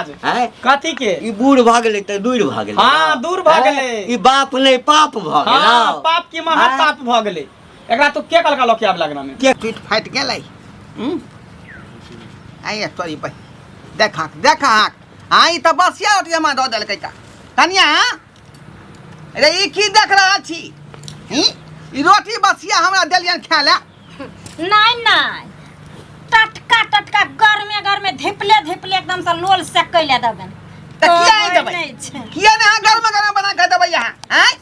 राज? हैं? कथी के? ई बूढ़ भऽ गेलै तऽ दूर भऽ गेलै। हाँ, दूर भऽ हैं? गेलै। ई बाप नहि पाप भऽ गेल। हाँ, पाप की महा हैं? पाप भऽ गेलै। एकरा तू के कलका लऽ के आब लगना में? के पीठ फाटि गेलै। आइए तोरी बहि देखहक देखहक। हाँ, ई तऽ बसिया रोटी हमरा दऽ देलकै। तऽ कनिया रे, ई की देख रहल छी? ई रोटी बसिया हमरा देलियन खाय लए। नहीं नहीं, टटका टटका गरमे गरमे धिपले धिपले एकदम से लोल सेकै ले देबेन। तऽ किया नहि होय देबै? नहि छै। किया नहि अहाँ गरम गरम बना कऽ देबै अहाँ? आँय,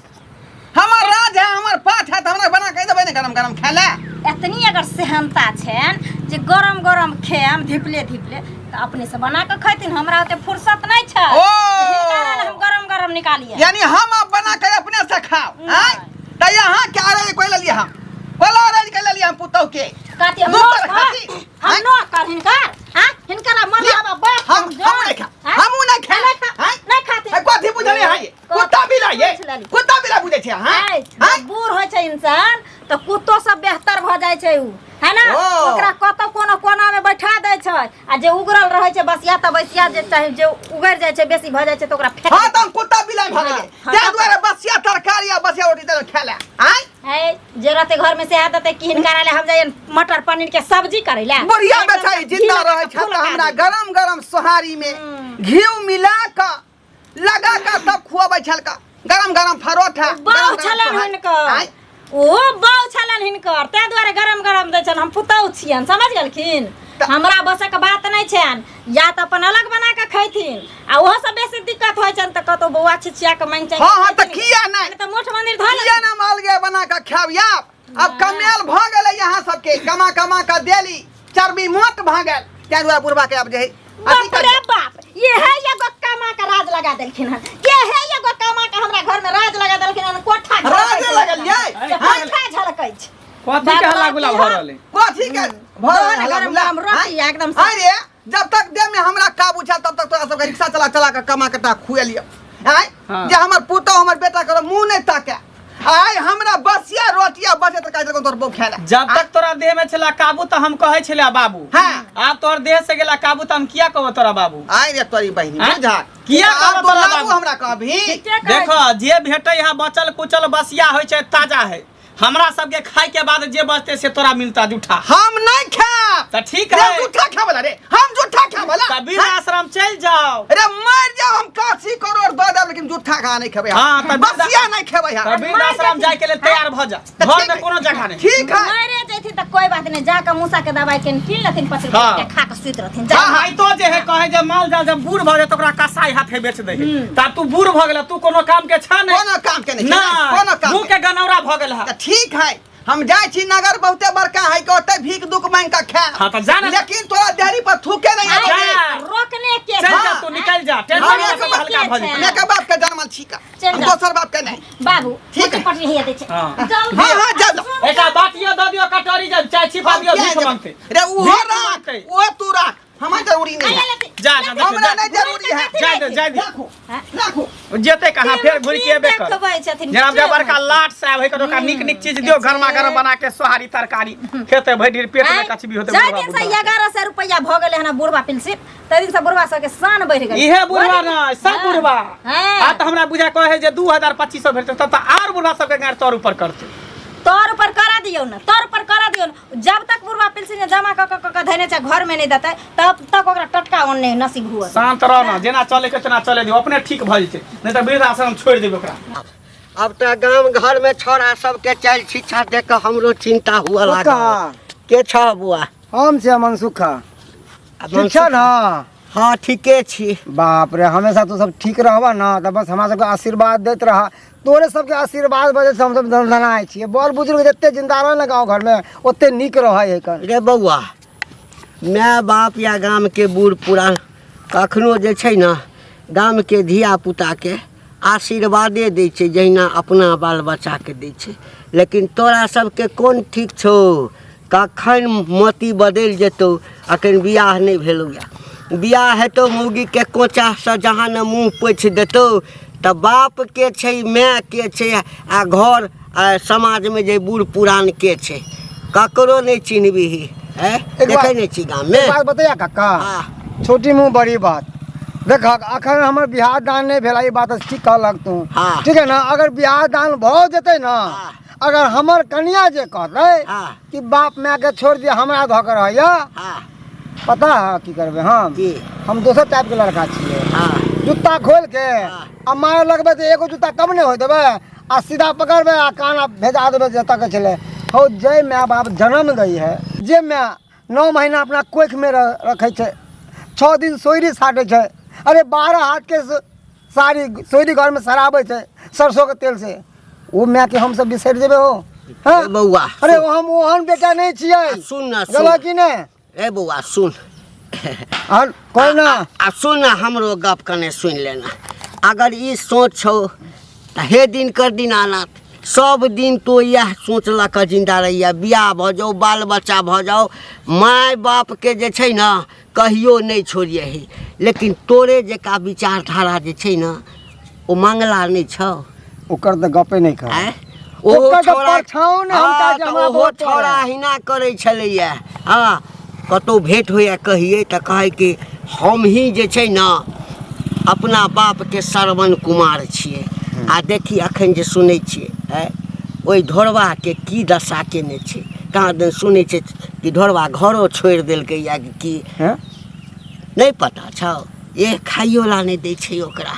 हमर राज है, हमर पाठ है, तऽ हमरा बना कऽ देबै ने गरम गरम खाय लए? एतनी अगर सेहनता छनि जे गरम गरम खायब धिपले धिपले, तऽ अपने से बना कऽ खैथिन। हमरा ओते फुर्सत नहि छै। ओ! एहि कारण हम गरम गरम निकालिए। यानी हम अब बना के अपने से खाओ? नहि। आँय, तऽ यहाँ के अरेंज कर लेलिए हम, कोला अरेंज कर लेलिए हम पुतहु के। कथी हम दू नो पर खाती। हम आँय? नो कर हिनकर? हाँ, हिनकर मन लिअ। आबा बैठ हम हम नहीं खा, हमहूँ नहीं खा। नहीं खा, आँय? नहीं खाती। ए, कथी बुझलिए है? कुत्ता बिलाइ ये? पूछ लेली। कुत्ता बिलाइ बुझै छै अहाँ? आँय, आँय? जब बूढ़ होइ छै इंसान तऽ कुत्तो सब बेहतर भऽ जाइ छै उ, है ना? ओ। ओकरा कतौ कोनो कोना में बैठा दै छै, आ जे उगरल रहै छै बसिया तऽ बसिया जे चाहे जे उगरि जाइ छै, बेसी भऽ जाइ छै तऽ ओकरा फेंक हाँ, दै तऽ हम कुत्ता बिलाइ भऽ गेलियै। हाँ, ताहि हाँ। दुआरे बसिया तरकारी आ बसिया रोटी देलहुँ खाय लए। आँय? है, जे रहते घर में से आदत है कि हिनका ले हम जाइए मटर पनीर के सब्जी करे ले। बुढ़िया एकदम बेचारी से घी जिंदा लगा रहै के छै फूल तऽ हमरा लगा दी। गरम गरम सोहारी में घी मिला कऽ लगा कऽ तब खुआबै छलका, गरम गरम परोठा। बाउ गरम गरम छलन सोहारी। हिनकर। आँय? ओ बाउ छलन हिनकर, ताहि दुआरे गरम गरम दै छनि। हम पुतहु छियनि, समझ गेलखिन? हमरा बसक बात नहि छनि। या तऽ अपन अलग बना कऽ खैथिन, आ ओहो से बेसी दिक्कत होइ छनि तऽ कतौ बौआ छिछिया कऽ मांगि चांगि हाँ, हाँ, तऽ खैथिन। किया नहि? तऽ मठ मंदिर धऽ किया लेथिन। ने हम अलगे बना कऽ खायब? याब अब कमेल भऽ गेलै यहाँ सबके, कमा कमा कऽ देली, चर्बी मोट भऽ गेल, ताहि दुआरे बुढ़बा के आब जे है अथी बाप रे बाप, ये है एगो कमा के राज लगा देलखिन हन। ये है एगो कमा के हमरा घर में राज लगा देलखिन हन। कोठा झलकै राजे छै। लगल यै? से कोठा झलकै छै। कथी के हल्ला गुल्ला भऽ रहल है? कथी के भऽ रहल गरम हल्ला गुल्ला? गरम रोटी आँय? एकदम से। अरे जब तक देह में हमरा काबू छल तब तक तोरा सबके रिक्शा चला चला कऽ कमा के टा खुएलियौ। आँय? हाँ। जे हमर पुतहु हमर बेटा करो मुँह नहि ताके, आइ हमरा बसिया रोटी आ बचे तरकारी देलकौ तोर बहू खाय लए। जब तक तोरा देह में छला काबू तऽ हम कहै छलियै बाबू। हाँ। आब तोहर देह से गेला काबू तऽ हम किया कहबो तोरा बाबू? आइ रे तोरी बहिनी, आँय? बुझा किया आब कहबो तो तोरा बाबू बाबू? हमरा कहबही? ठीके कहै देखो, जे भेटै है बचल कुचल बसिया होइ छै, ताजा है। हमरा सबके खाय के बाद जे बचते से तोरा मिलता जूठा। हम नहीं खाएब। तऽ ठीक रे है। जूठा खाए वाला रे, हम जूठा खाए वाला। तऽ वृद्ध आश्रम चलि जाओ। रे मर जाओ, हम 80 करोड़ दऽ देब लेकिन जूठा खा नहीं खेबै हम। हाँ, तऽ वृद्ध- बसिया नहीं खेबै हम। तऽ वृद्ध आश्रम जाय के लेल तैयार भऽ जा, तऽ घर ठीक में है। कोनो जगह नहीं। ठीक है। मरे जैथिन तऽ कोई बात नहीं, जाके मूसा के दवाई के कीन लेथिन 5 रुपया हाँ। के, खा के सुति रहथिन। जा। हाँ, हाँ। आई तो जे है कहे जे माल जाल जब बूढ़ भऽ जाए तऽ ओकरा कसाई हाथे बेच दे है। ता तू बूढ़ भऽ गेला, तू कोनो काम के छा नहीं। कोनो काम के नहीं छै, ना, कोनो काम मुँह के के गनौरा भऽ गेल है। तऽ ठीक है, हम जाइ छी नगर बहुते बड़का है के, ओते भीख दुख मांग के खायब। हाँ, तऽ जा ना। लेकिन तोरा देहरी पर थूके नहीं आइ आबै। जा। रोकने के चल जा, हाँ। तू निकल जा, टेंशन हम वाला एक सब हल्का भऽ जेतै। हम एक बाप के जन्मल छी का, चल हम जा। दोसर बाप के नहीं। बाबू, ठीक मोटी है। पटरी हैया दै छै। हाँ। जल्दी। हाँ, हाँ, जा, जा। एकटा बाटियो दऽ दियौ, कटोरी जा, चाय छिपा दियौ, हम भीख किया मांगतै। रे उहो भीख राख, मांगतै। उहो तू राख, हमरा जरूरी नहीं है। जा, जा, देखियौ, हमरा जा। नहीं जरूरी है। जा दे, जा दे। राखू, राखू। जेतै कहाँ, फेर घुरि के एबे कर। देखबै छथिन। जेना जे बड़का लाट साहब है, ओकरा नीक नीक चीज दियौ, गरमा गरम बना के सोहारी तरकारी खेतै, भरि दिन पेट में कचबी होतै। जाहि बुढ़बा दिन से बुढ़बा। 1100 रुपया भऽ गेलै हन बुढ़बा पेंशन, ताहि दिन से बुढ़बा सबके शान बढ़ि गेलै। इहे बुढ़बा नहि, सब बुढ़बा। हाँ। आ तऽ हमरा बुझा कहै जे 2025 भेटतै, तब तऽ आर बुढ़बा सबके गाँड़ तर ऊपर करतै। तोर ऊपर करा दियौ ने, तोर ऊपर करा दियौ ने। जब तक बुढ़बा पेंशन जमा कऽ कऽ कऽ धयने छै, घर में नहि देतै तब तक ओकरा टटका अन्न नहि नसीब हुअ। शांत रह ना, जेना चले के तेना चले दियौ, अपने ठीक भऽ जेतै, नहि तऽ वृद्धाश्रम छोड़ि देबै ओकरा। अब तऽ गाम घर में छोरा सबके चालि शिक्षा देख कऽ हमरो चिंता हुअ लागल। कक्का। के छह बुआ? हम छियै मनसुखा। आ ठीक छह ना? हाँ, ठीके छी। बाप रे, हमेशा तू सब ठीक रहबह ना तऽ बस हमरा सबके आशीर्वाद दैत रह। तोरे सबके आशीर्वाद वजह से हमसब दनदनाइ छियै। बड़ बुजुर्ग जते जिंदा रह ने गाँव घरमे ओते नीक रहै है कन। रे बौआ, माय बाप या गामके बूढ़ पुरान कखनो जे छै ने गामके धियापुताके आशीर्वादे दै छै, जहिना अपना बाल बच्चाके दै छै। लेकिन तोरा सबके कोन ठीक छौ, कखन मति बदलि जेतौ। अखन बियाह नहि भेलौ यऽ, बियाह हेतौ मौगीके कोचासँ जहाँ ने मुँह पोछि देतौ तऽ बाप के छै, माय के छै, आ घर आ समाजमे जे बूढ़ पुरान के छै, ककरो नहि चिन्हबिही। एक देखै नहि छी गाममे? एक बात बतैया काका? हाँ। छोटी मुँह बड़ी बात। देख अखन हमर बियाह दान नहि भेल, ई बात ठीक कहलक तू। हाँ। ठीक है ना, अगर बियाह दान भऽ जेतै ना, हाँ। अगर हमर कनिया जे कहतै हाँ। कि बाप माय के छोड़ दिया, हमरा धऽ के रहैया, हाँ पता है की करबै हम? की? हम दोसर टाइप के लड़का छियै। हाँ जूता खोल के हाँ। आ मारे लगबै तऽ एगो जूता कम नहि होइ देबै, आ सीधा पकड़बै आ कान आ भेजा देबै जतऽ के छलै। हौ, जे माय बाप जन्म दै है, जे माय 9 महीना अपना कोखिमे रखै छै, 6 दिन सोइरी साटै छै, अरे 12 हाथके साड़ी सोइरी घरमे सराबै छै सरसोके तेलसँ, ओ मायके हमसब बिसरि जेबै हो? हँ? ए बौआ, अरे हम ओहन बेटा नहि छियै। आ सुन ना, सुन। गलत कि नहि? ए बौआ सुन। आर कोई ना। आ सुन ना, हमरो गप कने सुनि लेना। अगर ई सोच छौ तऽ हे दिन कर दीनानाथ, सब दिन तो इएह सोच लऽ कऽ जिन्दा रहिए, बियाह भऽ जाओ, बाल बच्चा भऽ जाओ, माय बापके जे छै ने कहियो नहि छोड़ियही। लेकिन तोरे जकाँ विचारधारा जे छै ने ओ मंगला नहि छौ। ओकर तऽ गपे नहि कर। आँय? ओहो ओकर तऽ छौड़ा परछाओं ने हम हँ, चाहै छी तऽ हमरा ओहो बहुत पड़ै। छौड़ा अहिना करै छलैए। हँ, कतहु भेँट होइए कहियै तऽ कहै कि हमही जे छै ने अपना बापके श्रवण कुमार छियै। आ देखी अखन जे सुनै छियै, आँय, ओहि ढोरबाके की दशा केने छै। कहाँ दिन सुनै छै कि ढोरबा घरो छोड़ि देलकै या की। हँ? नहि पता छौ? ए खाइयो ला नहि दै छै ओकरा।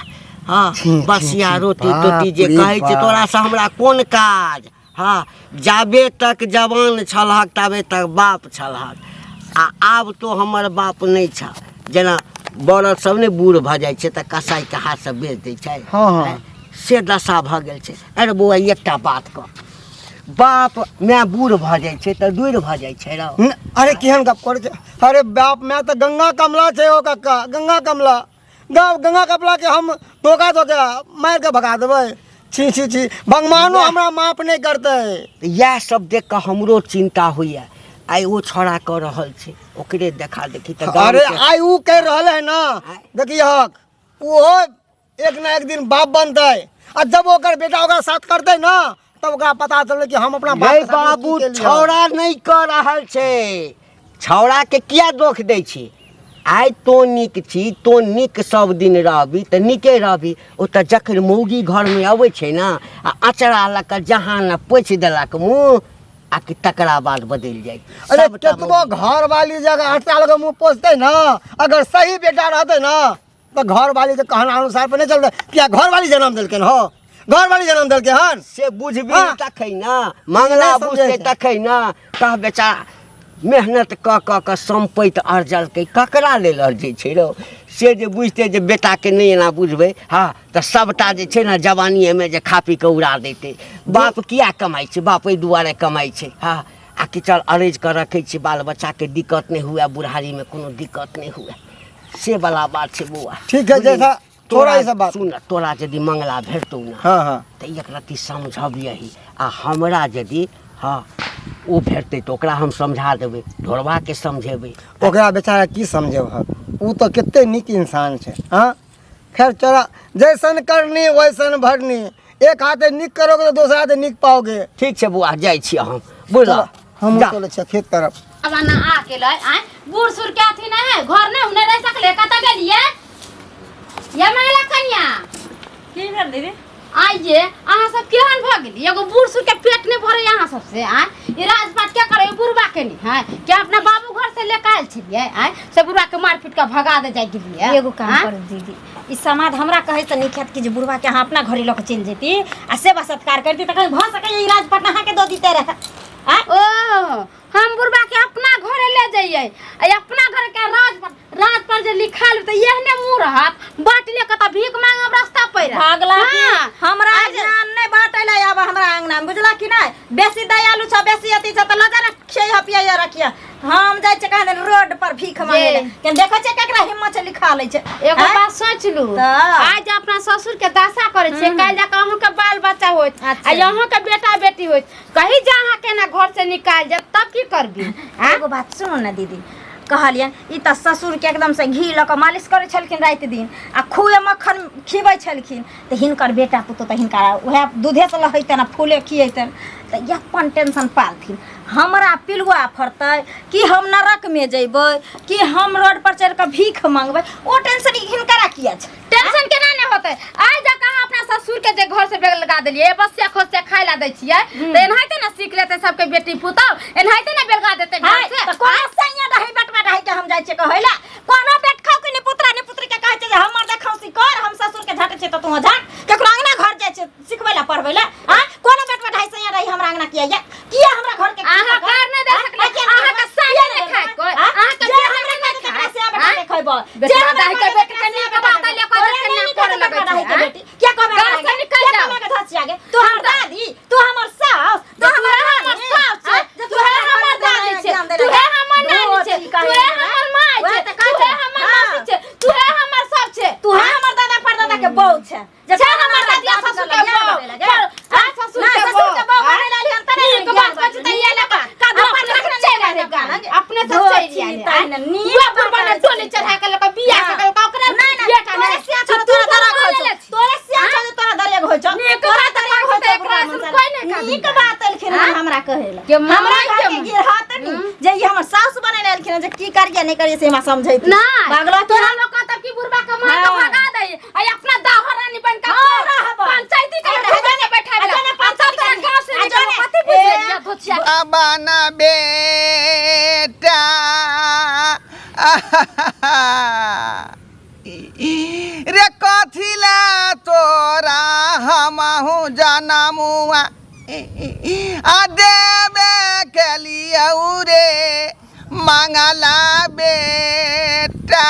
हँ, छी, छी, बसिया छी, रोटी तोटी जे बाप रे कहै छै बाप। तोरासँ हमरा कोन काज। हँ, जाबे तक जवान छलहक ताबे तक बाप छलहक, आ आब तो हमर बाप नहि छह। जेना बरद सब नहि बूढ़ भऽ जाइ छै तऽ कसाइके हाथसँ बेच दै छै। हँ, हँ। आँय, से दशा भऽ गेल छै। अरे बौआ, एकटा बात कह, बाप माय बूढ़ भऽ जाइ छै तऽ दूर भऽ जाइ छै रौ? अरे केहन गप करै छै? अरे बाप माय तऽ गंगा कमला छै ओ कक्का, गंगा कमला। गाँव गंगा कमला के हम धोखा धोके मारि के भगा देबै? छी छी छी, भगवानो हमरा माफ नहि करतै। इएह सब देख कऽ हमरो चिन्ता होइए। आइ ओ छौड़ा कऽ रहल छै, ओकरे देखा देखी तऽ गाम अरे के- आइ उ कहि रहल है ना, देखियक ओहो एक ना एक दिन बाप बनतै, आ जब ओकर बेटा ओकरा साथ करतै ना तब ओकरा पता चललै कि हम अपना बाप रे के साथ में की बाबू, केलियै। छौड़ा नहि कऽ रहल छै, छौड़ाके किया दोख दै छी? आइ तो नीक छी, तो नीक सब दिन रहबी तऽ नीके रहबी। ओ तऽ जखन मौगी घरमे अबै छै ने आ अचरा लऽ कऽ जहाँ ने पोछि देलक मुँह, आ कि तकरा बाद बदलि जाइ छै। अरे सबटा केतबो मौगी। घर वाली जगह अचरा लऽ कऽ मुँह पोछतै ने, अगर सही बेटा रहतै ने तऽ घर वाली के कहना अनुसार पर नहि चलतै। किया घर वाली जन्म देलकै हो, घर वाली जन्म देलकै हन। से बुझबी हाँ। तखन ने मंगला नहि समझै बुझतै छै। तखन ने। कह बेचारा मेहनत कऽ कऽ कऽ सम्पति अर्जलकै, ककरा लेल अर्जै छै रौ? से जे बुझतै जे बेटाके नहि एना बुझबै, हँ तऽ सभटा जे छै ने जवानीएमे जे खा पी कऽ उड़ा दैतै। बाप किया कमाइ छै? बाप एहि दुआरे कमाइ छै, हँ, आ कि चल अरजि कऽ रखै छी बाल बच्चाके दिक्कत नहि हुए, बुढ़ारीमे कोनो दिक्कत नहि हुए, से वाला बात छै बौआ। ठीक है, बुझलिही? जैसा तोरा ई सब बात। सुन, तोरा यदि मंगला भेटतौ ने, हाँ हाँ तऽ एक रत्ती समझबियही, आ हमरा यदि हँ ओ भेटतै तऽ ओकरा हम समझा देबै, ढोरबाके समझेबै। ओकरा बेचारा की समझेबहक, ओ तऽ कते नीक इंसान छै। हाँ खैर चला, जैसन करनी वैसन भरनी, एक हाथे नीक करोगे तो दोसर हाथे नीक पाओगे। ठीक छै बौआ, जाइ छी हम, बुझल? हमहूँ जा। चलै छियै खेत तरफ। अब ना आ गेलै। आँय, बूढ़ सूढ़ के अथी नहीं है, घर नहीं नहीं रह सकले, कतऽ गेलियै ये महिला कन्या? की भेल दीदी? आइये अहाँ सब केहन भऽ गेली? एगो बूढ़ सूढ़ के पेट नहीं भरे अहाँ सब से। आँय, ई राजपाट क्या करे बुढ़बा के नहीं है के अपना बाबू घर से लेके आयल छलियै? आँय, से बुढ़बा के मार पीट के भगा दे जाय गेलियै। एगो काम आँय? करू दीदी, ई समाद हमरा कहै से नीक हैत कि जे बुढ़बा के अहाँ अपना घरे लऽ के चलि जैती आ सेवा सत्कार करती, तखन भऽ सकैए ई राजपाट अहाँके दऽ दिते रहए। आँय? ओ हम बुढ़बा के अपना घरे ले जइयै आ अपना घर के राज पर, राज पर जे लिखायल तऽ एहने मुँह रहत, बाँट ले कतऽ भीख मांगब रास्ता पर। भगला की हाँ। हमरा आज- ज्ञान नहि बाँटै लए आब हमरा अंगना में, बुझला कि नहि? बेसी दयालु छ, बेसी अथी छ तऽ लऽ जा ने, खियैह पियैह रखियह। हम जाइ छियै कहाँ दिन रोड पर भीख मांगे लए, केन देखै छियै केकरा हिम्मत छै लिखा लै छै। एगो आँय? बात सोच लू, तऽ? आज अपना ससुर के दशा करै छियै, काल्हि जाके अहूँ के बाल बच्चा होत आ अच्छा। अहूँ के बेटा बेटी होत, कहीं जा अहाँ के ना घर से निकाल जात तब की करबी? आँय? एगो बात सुनू ने दीदी, कहलियनि ई तऽ ससुरके एकदमसँ घी लऽ कऽ मालिश करै छलखिन राति दिन आ खूबे मक्खन खिबै छलखिन, तऽ हिनकर बेटा पुतोह तऽ हिनका उएह दूधेसँ लहैतनि आ फूले खियैतनि, तऽ अपन टेंशन पालथिन। हमरा पिलुआ फड़तै कि हम नरकमे जैबै कि हम रोड पर चढ़ि कऽ भीख मांगबै, ओ टेंशन हिनकरा किया? भगा देलियै बसिया खोसिया खाय ला दै छियै तऽ एनाहिते ने सीख लेतै सबके बेटी पुतहु एनाहिते ने बेलगा देतै घर हाय, से तऽ कोनो सैया दही बटवा दही के हम जाइ छियै कहै लए कोनो बेट खाउ कि ने पुत्रा ने पुत्री के कहै छै जे हमर देखौसी कर हम ससुर के झटै छियै तऽ तू झट केकरो अंगना घर जाइ छियै सिखबै लए पढ़बै लए आँ कोनो बेटवा ढाई सैया रही हमरा अंगना किया ये किया हमरा घर के अहाँ कार नहि दे सकलियै अहाँ के साया नहि खाय कोइ अहाँ के जे बेटा हमरा नहि खाय खाय तेकरा से बेटा के खैबो जे बेटवा हमरा दाही के खाय बेटी तेकरा के से नीक बेटा बात के ले कोइ तोरा के नहि ना नीक करे हेतौ लगै बेटवा दाही के छै बेटी किया कहबे घर हमरा से गे? निकल किया जाओ। कहबे के धसिया गे तू हमर दादी तू हमर सास तू हमर हमर नानी, सास आँ? छै तू हमर दादी छै तू हमर नानी छै तू हमर माय वएह छै तऽ तू कहै छै। हमर हाँ। मासी छै तू हमर सब छै तू हमर दादा परदादा के बहू छै जे छै हमर दादिया ससुर के बहू पर आ ससुर के ससुर के बहू बहू बनै लाली हम तने नीक बात कहै छै तऽ इएह लऽ कऽ कादो अपने से चलि आबै गाम अपने से चलि आबै नीक बुढ़बा ने टोली चढ़ा के लऽ कऽ बियाह हाँ। कऽ कऽ ओकरा नहीं नहीं बेटा तोरे नहि सिया छौ तोरा दरग होइ छौ तोरे सिया छौ जे तोरा दरेग होइ छौ नीक तोरा बात दरेग होइ कहै छौ छै, एकरा बुढ़बा से कोइ नहि मनसा। काज नीक दै। बात एलखिन हन हमरा कहै लए के माय हमरा घर के के गिरहत नी जे ई हमर सासु बनेने एलखिन हन जे की करिए नहीं करिए से हमरा समझैत नहीं पागलो तोरा लोग कहता कि बुढ़बा के मार के हाँ। भगा दे आ अपना दाहर रानी बन के हाँ, रहब। पंचायती के आ घर में बैठा आ जाने पंचायत पंचायती गांव से आ निकल जाने- कथी ए, बुझे धोचिया बाबा ना बेटा रे कथी ला तोरा हमहु जनमुआ आ देबे के लिए रे मंगला बेटा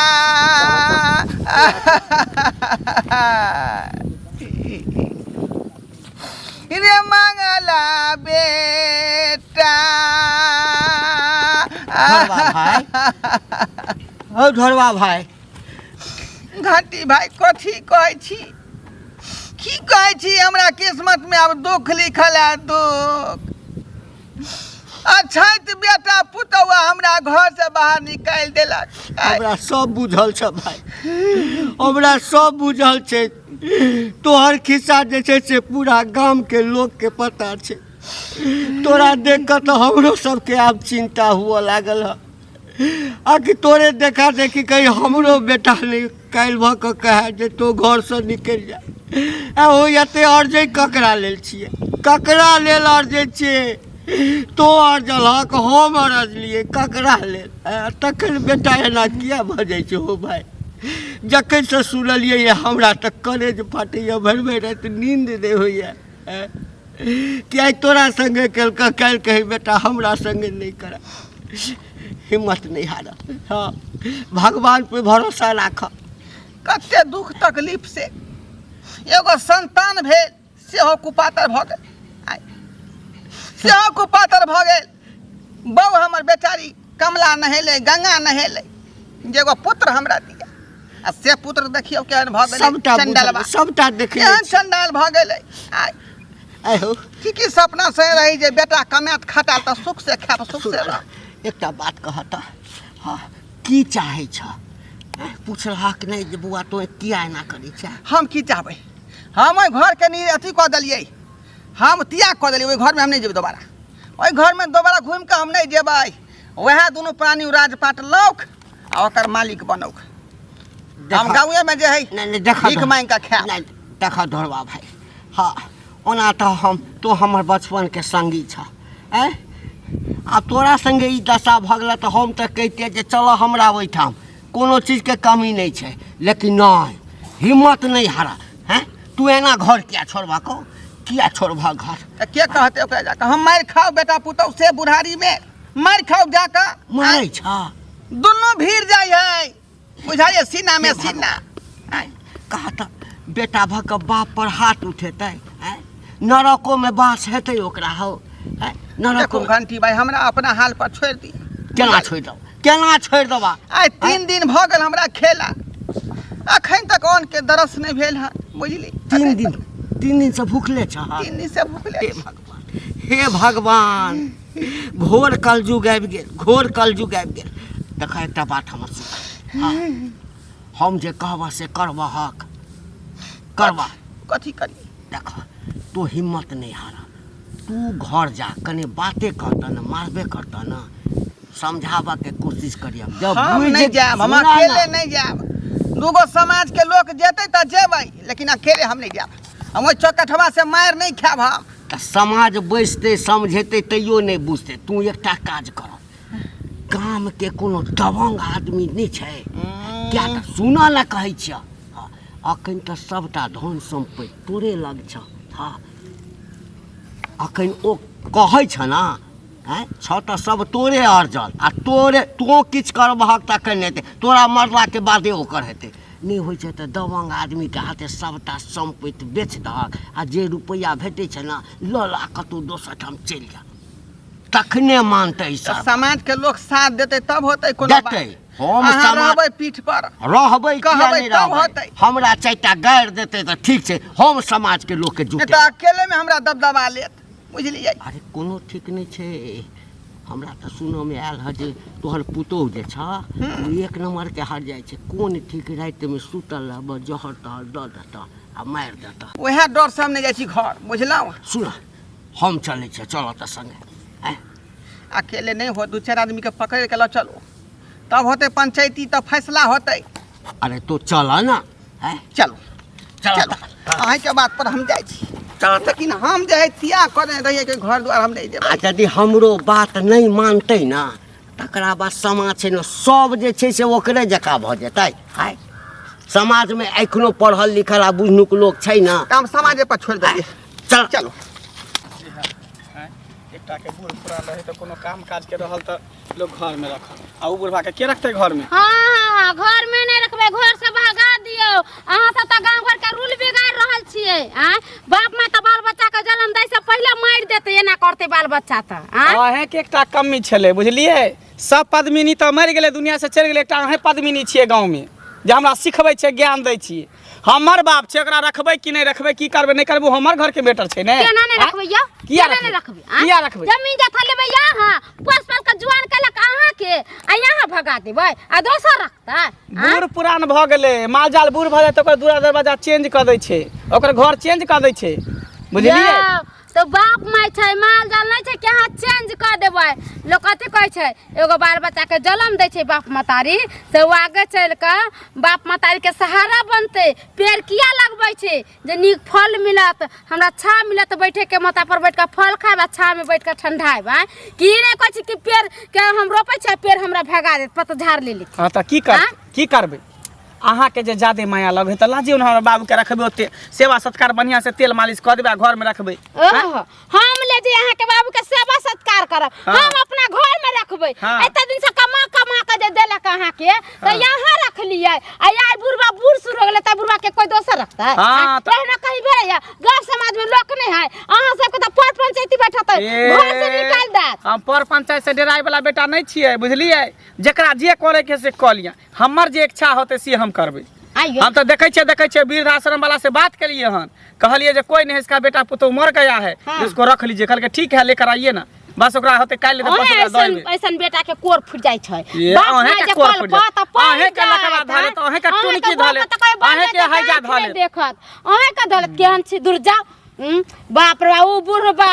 रे मंगला बेटा ढोरबा भाई हौ ढोरबा भाई घाटी भाई कथी कहै छी की कहै छी हमरा किस्मत में आब दुख लिखल है दुख अछैत बेटा पुतौआ हमरा घर से बाहर निकालि देलक हमरा सब बुझल छै भाई हमरा सब बुझल छै तोहर खिस्सा जे छै से पूरा गामके लोकके पता छै तोरा देख कऽ तऽ हमरो सबके आब चिन्ता हुअ लागल हँ आ कि तोरे देखा देखी कहीं हमरो बेटा नहि काल्हि भऽ कऽ कहए जे तोँ घरसँ निकलि जा आ ओ एते अरजै ककरा लेल छियै ककरा लेल अरजै छियै तोँ अरजलहक हम अरजलियै ककरा लेल आ तखन बेटा एना किया भऽ जाइ छै हो भाय जखनसँ सुनलियै ये हमरा तऽ करेज फाटैए भरि भरि राति नींद नहि होइए कि आइ तोरा सङ्गे केलकऽ काल्हि कहै बेटा हमरा सङ्गे नहि करऽ हिम्मत नहि हारऽ हँ भगवान पे भरोसा राखऽ कते दुख तकलीफ से एगो संतान भेल सेहो कुपातर भऽ गेल आइ सेहो कुपातर भऽ गेल बौ हमर बेचारी कमला नहेलै गंगा नहेलै जे एगो पुत्र हमरा दिया आ से पुत्र देखियौ केहन भऽ गेलै सबटा चंडालबा बुझल सबटा देखने केहन चंडाल भऽ गेलै आइ आइ हो की की सपना से रही जे बेटा कमायत खटा तऽ सुख से खायब सुख से रहब एकटा बात कहऽ तऽ हँ की चाहै छह पुछलहक नहि जे बौआ तोँ किया एना करै छह हम की चाहबै हम ओहि घरके नि अथी कऽ देलियै हम त्याग कऽ देलियै ओहि घरमे हम नहि जेबै दोबारा ओहि घरमे दोबारा घुमि कऽ हम नहि जेबै वएह दुनू प्राणी राजपाट लौक आ ओकर मालिक बनौक हम गाँवेमे जे है नहि नहि देखऽ भीख मांगि कऽ खायब नहि देखऽ ढोरबा भाइ हँ ओना तऽ हम तोँ हमर बचपनके संगी छह आँय आब तोरा सङ्गे ई दशा भऽ गेलऽ तऽ हम तऽ कहितियै जे चलऽ हमरा ओहिठाम कोनो चीजके कमी नहि छै लेकिन नहि हिम्मत नहि हारा हैं तू एना घर किया छोड़बह कहो किया छोड़बह घर तऽ के कहतै ओकरा जाकऽ हम मारि खाउ बेटा पुतहु से बुढ़ारीमे मारि खाउ जाकऽ मारै छह दुनू भीड़ जाइ है बुझाइए सीनामे सीना आँय, कहा तऽ बेटा भऽ कऽ बाप पर हाथ उठेतै आँय नरकोमे बास हेतै ओकरा हौ आँय देखू नरको घंटी भाई हमरा अपना हाल पर छोड़ि दिअ केना छोड़ि देबा केना छोड़ि देबा आइ 3 दिन भऽ गेल हमरा खेला अखन तक अन्न के दरस नहि भेल हन बुझली 3 दिन 3 दिनसँ भूखले छह 3 दिन से भूखले हे छी। भगवान हे भगवान घोर कलयुग आबि गेल घोर कलयुग आबि गेल देख एकटा बात हमर सुन हँ हम जे कहबह से करबहक करबह कथी करी देख तू हिम्मत नहि हार तू घर जा कने बाते करतह ने मारबे करतह ने समझाबऽके कोशिश करियह जब हम बुझि नहि जायब हम सुना ने। अकेले नहि जायब दूगो समाज के लोक जेतै तऽ जेबै लेकिन अकेले हम नहि जायब हम ओहि चौकठवा से मारि नहि खायब हम। तऽ समाज बैसतै समझेतै तैयो नहि बुझतै। तू एकटा काज कर, गामके कोनो दबंग आदमी नहि छै किया तऽ सुनऽ लए कहै छियह। हँ, अखन तऽ सभटा धन सम्पत्ति तोरे लग छह। हँ, अखन ओ कहै छ ने, आँय छह तऽ सब तोरे अर्जल आ तोरे तोँ किछु करबहक तखन हेतै, तोरा मरलाके बादे ओकर हेतै। नहि होइ छै तऽ दबंग आदमीके हाथे सभटा सम्पत्ति बेच दहक आ जे रुपैआ भेटै छै ने लऽ लऽ कतहु दोसर ठाम चलि जा, तखने मानतै ई तऽ सब। समाज के लोक साथ देतै तब होतै कोनो बात। देतै। हम अहाँ समाज रहबै पीठ पर, रहबै किया कहबै नहि तब रहबै? होतै। हमरा चारिटा गारि देतै तऽ ठीक छै, हम समाजके लोकके नहि जुटेबै। तऽ अकेलेमे हमरा दबदबा लेत, बुझलियै? अरे कोनो ठीक नहि छै। हमरा तऽ सुनऽमे आयल हँ जे तोहर पुतोहु जे छह ओ एक नम्बरके हर जाइ छै। कोन ठीक रातिमे सुतल रहबह, जहर तहर दऽ देतह आ मारि देतह। उएह डरसँ हम नहि जाइ छी घर, बुझलहुँ? सुन, हम चलै छियै, चलऽ तऽ सङ्गे। आँय अकेले नहि हो, दू चारि आदमीके पकड़ि के लऽ चलू, तब होतै पंचायती, तब फैसला होतै। अरे तो चलऽ ने। आँय चलू चल, चलू, अहीँके बात पर हम जाइ छी। चल। लेकिन हम जे है त्याग करने रहियै कि घर दुआर हम नहि देबै। आ यदि हमरो बात नहि मानतै ने तकरा बाद समाज छै ने सब जे छै से ओकरे जकाँ भऽ जेतै। आँय समाजमे एखनो पढ़ल लिखल आ बुझनुक लोक छै ने। तऽ हम समाजे पर छोड़ि देलियै। चल चलू। एकटा के बूढ़ पुरान रहै तऽ कोनो काम काज के रहल तऽ लोक घर में रखल, आ उ बुढ़वा के के रखतै घर में? हाँ हाँ, घर में नहीं रखबै, घर से भगा दियौ। अहाँ सब तऽ गाँव घर के रूल बिगाड़ रहल छियै। आँय बाप माय तऽ बाल बच्चा के जन्म दै से पहिले मारि देतै, एना करतै बाल बच्चा तऽ। आँय अहें के एकटा कमी छलै, बुझलियै? सब पद्मिनी तऽ मरि गेलै, दुनिया से चलि गेलै, एकटा अहें पद्मिनी छियै गाँव में जे हमरा सिखबै छै, ज्ञान दै छियै। हमर बाप छै, ओकरा रखबै कि नहि रखबै, की करबै नहि करबै, ओ हमर घरके मैटर छै ने। केना नहि आँय? रखबै यौ? किया केना नहि रखबै? रखबै? आँय? किया रखबै? जमीन जथा लेबै अहाँ, पोस पाल के जुआन केलक अहाँके, आ यहाँ भगा देबै आ दोसर रखतै? आँय? बूढ़ पुरान भऽ गेलै, माल जाल बूढ़ भऽ जाइ तऽ ओकर दूरा दरवाजा चेंज कऽ दै छै, ओकर घर चेंज कऽ दै छै, बुझलियै? यौ, तऽ बाप माय छै, माल जाल नहि छै कि अहाँ चेंज कऽ देबै। लोक कथी कहै छै, एगो बाल बच्चाके जन्म दै छै बाप महतारी से ओ आगे चलि कऽ बाप महतारीके सहारा बनतै। पेड़ किया लगबै छै? जे नीक फल मिलत हमरा, छाँव मिलत, बैठेके माथा पर बैठ कऽ फल खायब आ छाँवमे बैठ कऽ ठंडायब। आँय की नहि कहै छै कि पेड़के हम रोपै छियै, पेड़ हमरा भगा देत, पतझाड़ ले लेत। हँ तऽ की कर आँय? की करबै? अहाँके जे जादे माया लगै तऽ लाजियौ ने, हमरा बाबूके रखबै, ओते सेवा सत्कार बढ़िआँ से तेल मालिश कऽ देबै आ घरमे रखबै। ओहो, हम ले जे अहाँके बाबू के सेवा सत्कार करब। हाँ। हम अपना घर में रखबै। हाँ। एते दिन से कमा कमा के जे देलक अहाँके तऽ यहाँ रखलियै, आ आइ बुढ़बा बूढ़ सूढ़ हो गेलै तऽ बुढ़बा के कोई दोसर रखतै? हाँ, तऽ- एहना कहीं भेलैया? गाँव समाज में लोक नहि है, अहाँ सबके तऽ पर पंचायती बैठतै, घर से निकालि देत। हम पर पंचायत से डराय वाला बेटा नहि छियै, बुझलियै? जेकरा जे करे के से कऽ लिअ, हमर जे इच्छा होतै से हम करबै। आइयो हम तऽ देखै छियै, देखै छियै, वृद्धाश्रम वाला से बात केलियै हन, कहलियै जे कोई नहीं है, इसका बेटा पुतोह मर गया है। हाँ। इसको रख लीजिए। कहलकै ठीक है, लेकर आइए ना। बस ओकरा होतै काल्हि तऽ बस ओहे ओकरा दऽ ऐसन एबै। ऐसन बेटा के कोर फुट जाइ छै। ये बाप अहें माय के जे कोर कल फुटि जायत। पर तऽ पड़ि अहें के लकवा जायत, धऽ लेत, अहें के अहें टुनकी बाप धऽ लेत, तऽ कोइ बाप अहें के तऽ हैजा आँखि धऽ नहि लेत। देखत, अहें के धऽ लेत। केहन छी दुर्जा। बाप रे बाप, उ बुढ़बा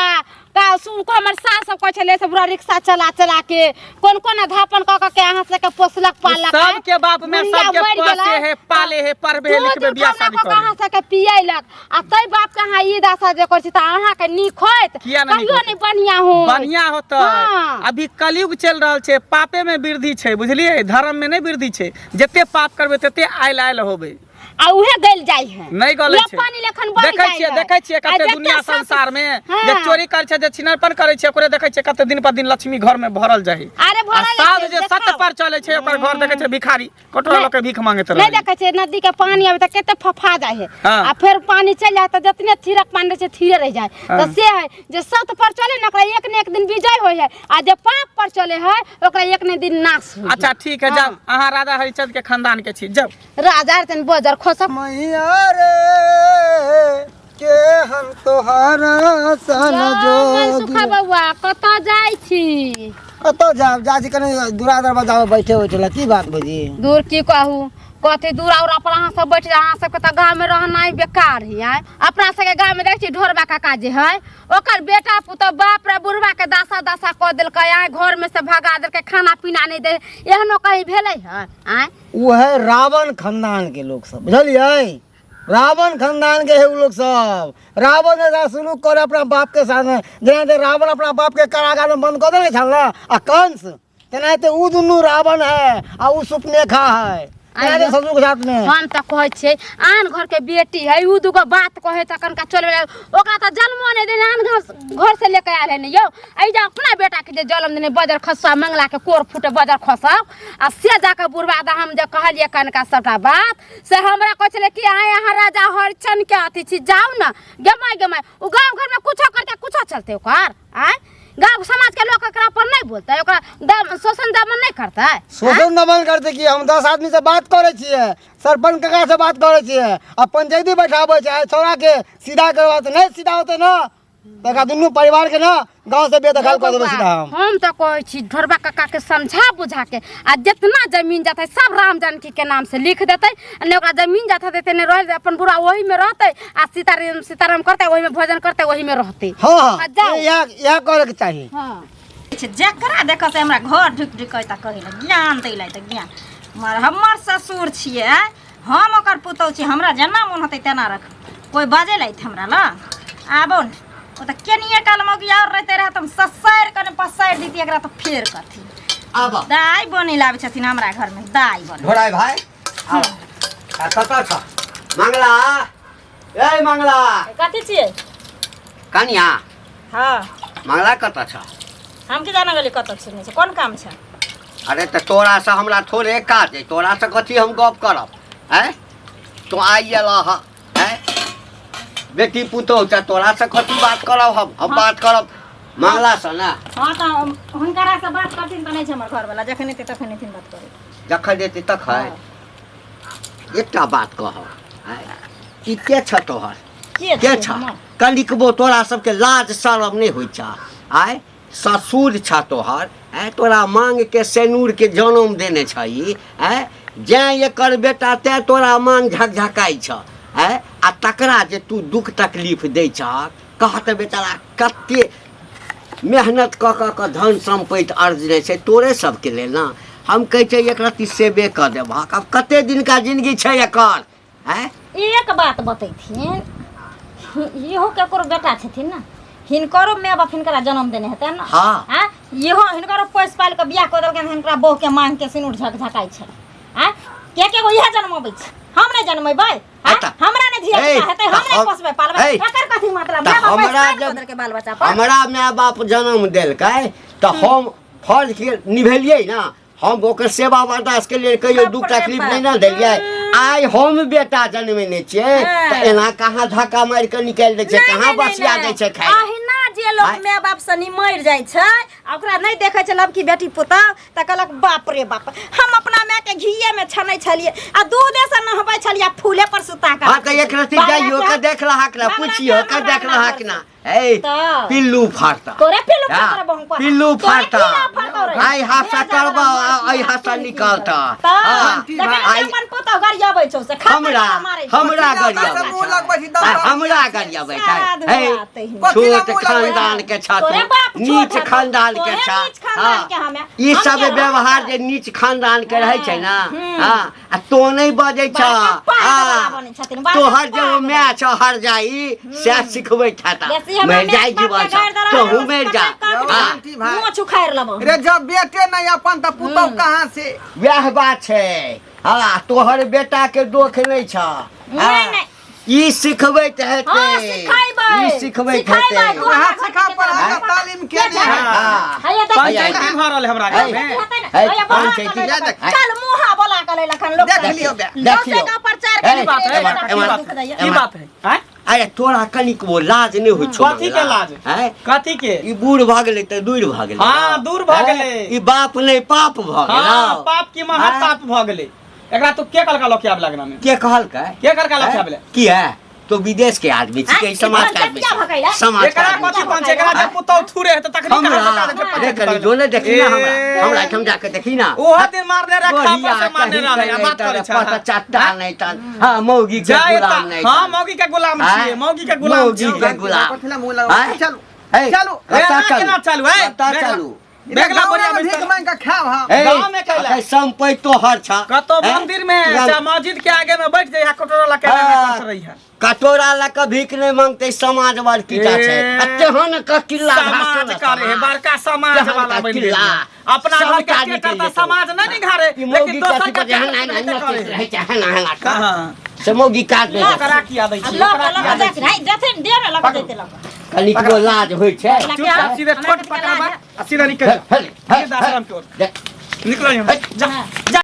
का सुन को हमर सास सब कहै छलै से बुढ़ा रिक्शा चला चला के कोन कोन अधापन कऽ कऽ के अहाँ सबके पोसलक पालक। सबके बाप में बुढ़िया सबके मरि पोसे गेलै। है, पाले है, पढ़बे है, दूध लिखबे, बियाह उठौना शादी कऽ कऽ करे। अहाँ सबके पियैलक आ तै बाप के अहाँ ई दशा जे करै छी तऽ अहाँके नीक होयत? किया नहि नीक कहियो होतै? नहि बढ़िआँ होयत। बढ़िया होतै। हाँ। अभी कलयुग चलि रहल छै, पापे में वृद्धि छै, बुझलियै? धर्म में नहि वृद्धि छै। जते पाप करबै तते आयल आयल होबै आ उहे गलि जाइ है। नहि गलै लोक छै। पानी लेखन बहि देखै जाइ छियै, है। देखै छियै आ कते जते दुनिया संसार में हाँ। जे चोरी करै छै, जे छिनरपन करै छै, ओकरे देखै छियै कते दिन पर दिन लक्ष्मी घर में भरल जाइ। अरे आ भरल साधु छै, जे सत्य देखाउ। पर चलै छै ओकर घर देखै छै भिखारी कटोरा लऽ के भीख मांगैत नहि रहै। देखै छियै नदी के पानी आबै तऽ कते फफा जाइ है। हाँ। आ फेर पानी चलि जाइ तऽ जतने थिरक पानी रहै छै थिरे रहि जाइ। हाँ। तऽ से है जे सत्य पर चले ने ओकरा एक ने एक दिन विजय होइ है, आ जे पाप पर चले है ओकरा एक ने दिन नाश होइ है। अच्छा ठीक है, जाउ अहाँ राजा हरिचंद के खानदान के छी, जाउ। राजा हरिचंद बजर खोसब मैया रे के हम तोहरा सन जोगी। सुखा बौआ कतऽ जाइ छी? कतऽ जायब, जा छी कनि दूरा दरवाजा में बैठे उठे ला। की बात भौजी? दूर की कहू, कथी दूरा उरा पर अहाँ सब बैठ जाउ। अहाँ सबके तऽ गाँवमे रहनाइ बेकार है। आँय अपना सबके गाँवमे देखै छी ढोरबा काका जे है ओकर बेटा पुतोह बाप रे बुढ़बा के दशा दशा कऽ देलकै। आँय घरमे से भगा देलकै, खाना पीना नहि दै। एहनो कहीं भेलै हँ? आँय ओ है रावण खानदान के लोग सब, बुझलियै? रावण खानदान के है उ लोग सब। रावण ऐसा सुलूक करे अपना बाप के साथ में, जेना ते रावण अपना बाप के कारागार में बंद कऽ देने छल ना, आ कंस, तेनाहिते उ दुनू रावण है आ उ सुपनेखा है, तेनाहिते ससुर के साथ में। हम तऽ कहै छियै आन घर के बेटी है, उ दूगो बात कहै तऽ कनका चल गेलै, ओकरा तऽ जन्मो नहि देने, आन घर से लेके आयल है ने यौ। एहि जे अपना बेटा के जे जन्म देने बजर खसुआ मंगला के कोर फूटे बजर खसब, आ से जाके बुढ़बा दा हम जे कहलियै कनका सबटा बात, से हमरा कहै छलै कि अहाँ यहाँ राजा हरिचन के अथी छी, जाउ ने गेमाय गेमाय। ओ गाँव घरमे कुछो करतै कुछो चलतै ओकर, आँय गाँव समाज के लोग एकरा पर नहीं बोलतै, ओकरा शोषण दमन नहीं करतै। शोषण दमन करतै कि? हम 10 आदमी से बात करै छियै, सरपंच काका से बात करै छियै, आ पंचायती बैठाबै छै, आइ छौड़ा के सीधा करबा तऽ नहि सीधा होतै ना, तऽ एकरा दुनू परिवार के ना गाँव से बेदखल कऽ देबै सीधा हम। हम तऽ कहै छी ढोरबा काका के समझा बुझा के आ जितना जमीन जाता है सब राम जानकी के नाम से लिख देतै, आ नहि ओकरा जमीन जाता देतै नहि रहै, अपन बुढ़ा ओही में रहतै आ सीताराम सीताराम करतै, ओही में भोजन करतै, ओही में रहतै। हाँ, हाँ, आ जाउ। इएह करैके चाही। हाँ। जकरा देखऽ से हमरा घर ढुकि ढुकि तऽ कहै लए ज्ञान दै लए, तऽ ज्ञान मगर हमर ससुर छियै, हम ओकर पुतहु छी, हमरा जेना मोन होतै तेना रख, कोइ बाजै लए हमरा लग आबो ने। ओ तऽ केनिये काल मौगी आओर रहिते रहए तऽ हम ससारि कऽ ने पसारि दैतियै एकरा, तऽ फेर कथी आब दाइ बनै लए आबै छथिन हमरा घरमे, दाइ बनै। ढोराइ भाइ आब आ कतऽ छ मंगला? ए मंगला, कथी छियै? कनिया। हाँ। मंगला कतऽ छ? हम की जाना गेलियै कतऽ छै, नहि छै, कोन काम छै? अरे तऽ तोरासँ हमरा थोड़े काज अइ, तोरासँ कथी हम गप करब? आँय, तोँ आइ एलह हँ, आँय बेटी पुतोहु तऽ तोरासँ कथी बात करब हम? हम बात करब मंगलासँ ने। हाँ तऽ हुनकरासँ बात करथिन तऽ नहि छै हमर घरवला, जखन एतै तखन एथिन बात करै। जखन एतै तखन। एकटा बात कहब, आँय, ई के छ तोहर? के के छियै छ? हमर? कनिकबो तोरा सबके लाज शरम नहि होइ छ? आँय, ससुर छ तोहर, आँय तोरा मांग के सेनूर के जनम देने छ ई, आँय जैं एकर बेटा तैं तोरा मांग झकझकाइ छ, आँय आ तकरा जे तू दुख तकलीफ दै छहक, कह तऽ बेचारा कते मेहनत कऽ कऽ कऽ धन सम्पति अर्जने छै तोरे सबके लेल ने। हम कहै छै एक रत्ती सेवे कऽ देबहक, आब कते दिनका जिंदगी छै एकर? आँय एक बात बतैथिन, इहो केकरो बेटा छथिन ने, हिनकरो माय बाप हिनकरा जन्म देने हेतै ने? हाँ। आँय इहो हिनकरो पोसि पालि कऽ बियाह कऽ देलकनि, हिनकरा बहू के मांग के सिनूर झकझकाइ छै। आँय के के गो इएह जनमबै छै, हम नहि जनमेबै? आँय तऽ- हमरा नहि धिया ए, पुता हेतै, हम तऽ नहि हम- पोसबै पालबै, ए, एकर कथी मतलब? तऽ माय बाप हमरा पालि कऽ जब- देलकै बाल बच्चा पर। हमरा माय बाप जन्म देलकै तऽ हम फर्ज के निभेलियै ना, हम ओकर सेवा बर्दाश्त के लिए कहियो दुख बाप रे तकलीफ बाप। नहि ने देलियै। आइ हम बेटा जनमेने छियै हाँ। तऽ एना कहाँ धक्का मारि कऽ निकालि दै छै, नहि, कहाँ नहि, नहि, बसिया नहि। दै छै खाइ लए? अहिना जे लोक आँय? माय बाप से मरि जाइ छै आ ओकरा नहि देखै छै लबकी बेटी पुतहु, तऽ कहलक बाप रे बाप, हम अपना माय के घीये में छनै छलियै आ दूधे से नहबै छलियै आ फूले पर सुता कऽ हाँ तऽ एक रत्ती बाबा जाइयो के- के देख लहक ना, बाबा पुछियो के के देख हमरा लहक ना। ए तऽ। पिल्लू फाड़ता। तोरे पिल्लू हाँ, फाड़ता रे बहु पर। पिल्लू तोरे फाड़ता। पिल्लू फाड़ता रे। आई हासा भेजा करबा, वाला आई हासा निकालता। तऽ, हाँ, देखै ने आई अपन पुतहु गरियाबै छौ से, खा हमरा खा मारै छौ। हमरा कथी गरियाबै लए मुँह लगबै छी, छै। दस आ, दस हमरा गरियाबै छै। साधु हे, बात है। कथी लए छोट मुँह लगबै छी? खानदान के छा तू, तोरे बाप छोट नीच हेतौ, खानदान के तोरे छा। नीच खानदान हाँ, के हमे। ई हम सब के व्यवहार रहब? जे नीच खानदान के रहै छै ना, हम्म। हाँ, आ तो नहि बजै छ। बड़का पाग हाँ, वाला बनै छथिन, बड़का तोहर जे ओ पाग माय छ हर जाई सएह सिखबै छता। बेसी हमरा मरि माय जाइ बाप जीवन के छ, गारि दरह तोहू हमर मरि जा। कटक हाँ, आंटी भाई। मोछ उखाड़ि लेबौ। रे जब बेटे नहीं अपन तऽ पुतहु कहाँ से? वएह बात छै। हाँ, तोहर बेटा के दोख नहि छ। नहि, नहि। ई सिखबैत हेतै। हाँ, सिखैबै। ई सिखबैत सिखैबै, हेतै। तोहरा वएह घर सिखा के पढ़ा जेना। के तालीम के ने। हाँ। हैया देख, पंचायती भऽ रहल है हमरा है। गाँवमे। हेतै ने, है, हैया बोला पंचायती। के लैलखन। है। चल मुँहा बोला के लैलखन लोक देख के। लियौ बे। देखियौ। दसे गाँव प्रचार है, के की बात है एम्हर, की एम्हर, बात है? की एम्हर। बात है आँय? अरे तोरा कनिकबो लाज नहि होइ छौ? कथी के लाज? हैं? कथी के? ई बूढ़ भऽ गेलै तऽ दूर भऽ गेलै। हाँ, दूर भऽ हैं? गेलै। ई बाप नहि पाप भऽ गेल। हाँ, पाप की महापाप भऽ गेलै। एकरा तू के कहलका लऽ के आबि लगना में? के कहलकै? के कहलका लऽ के आबि ले? किया तो विदेश के आदमी छी के समाज के आदमी किया छी? भगैला? समाज के एकरा आदमी कथी छी। पंच एकरा जब पुतौ थूरे हेतै तखनी कहाँ हमरा से काज रे कनी जो ने देखी ना, हमरा हमरा एहिठाम जाके देखी ना। ओहो दिन मारने रहे, गोरिया खापर से मारने कहीं रहे, आ के बात नहीं करै तर, छै। पता चट्टा नहीं तर, हाँ मौगी के जाय गुलाम तऽ नहीं हाँ तर। मौगी के गुलाम आँय? छियै, मौगी के गुलाम मौगी छियै। के गुलाम। कथी लए मुँह लगबै आँय? छी? चलू हे, चलू। कत्ता एना चलू? केना चलू, हे? कत्ता बैगला- चलू? बैगला गाँव बढ़िया में भीख बिस्तर। मांगि कऽ खायब हम। हे, गाँव में कैला? अखन संपैत तोहर छ। कतौ हे? मंदिर में तुरंत- चाहे मस्जिद के आगे में बैठ जाइए, कटोरा लके हाँ। बात रही है। कटोरा लऽ कऽ भीख नहि मांगतै, समाज बड़कीटा छै। ए, आ तेहन ककिल्ला समाज भाषण करे है, बड़का समाज तेहन वाला बनि गेल ककिल्ला। है। अपना घर के सबटा के निकलि करता जेतौ। समाज नहि निघारे, ई मौगी लेकिन दोसर कथी के पर एहन एहन के एहन करे। रहै छै, एहन एहन कऽ। हाँ। से मौगी काज नहि ओकरा किया दै आ छी? लऽ ओकरा कऽ लऽ किया कऽ दै जाथिन है, देथिन देह ने लऽ कऽ जैते लऽ कऽ। कनिकबो लाज होइ छै? छी? चुपचाप सीधे ठोट पकड़बा आ सीधा निकल हेल, हेल, हेल, वृद्धाश्रम के ओर। हेल। निकल यहाँ। जा जा।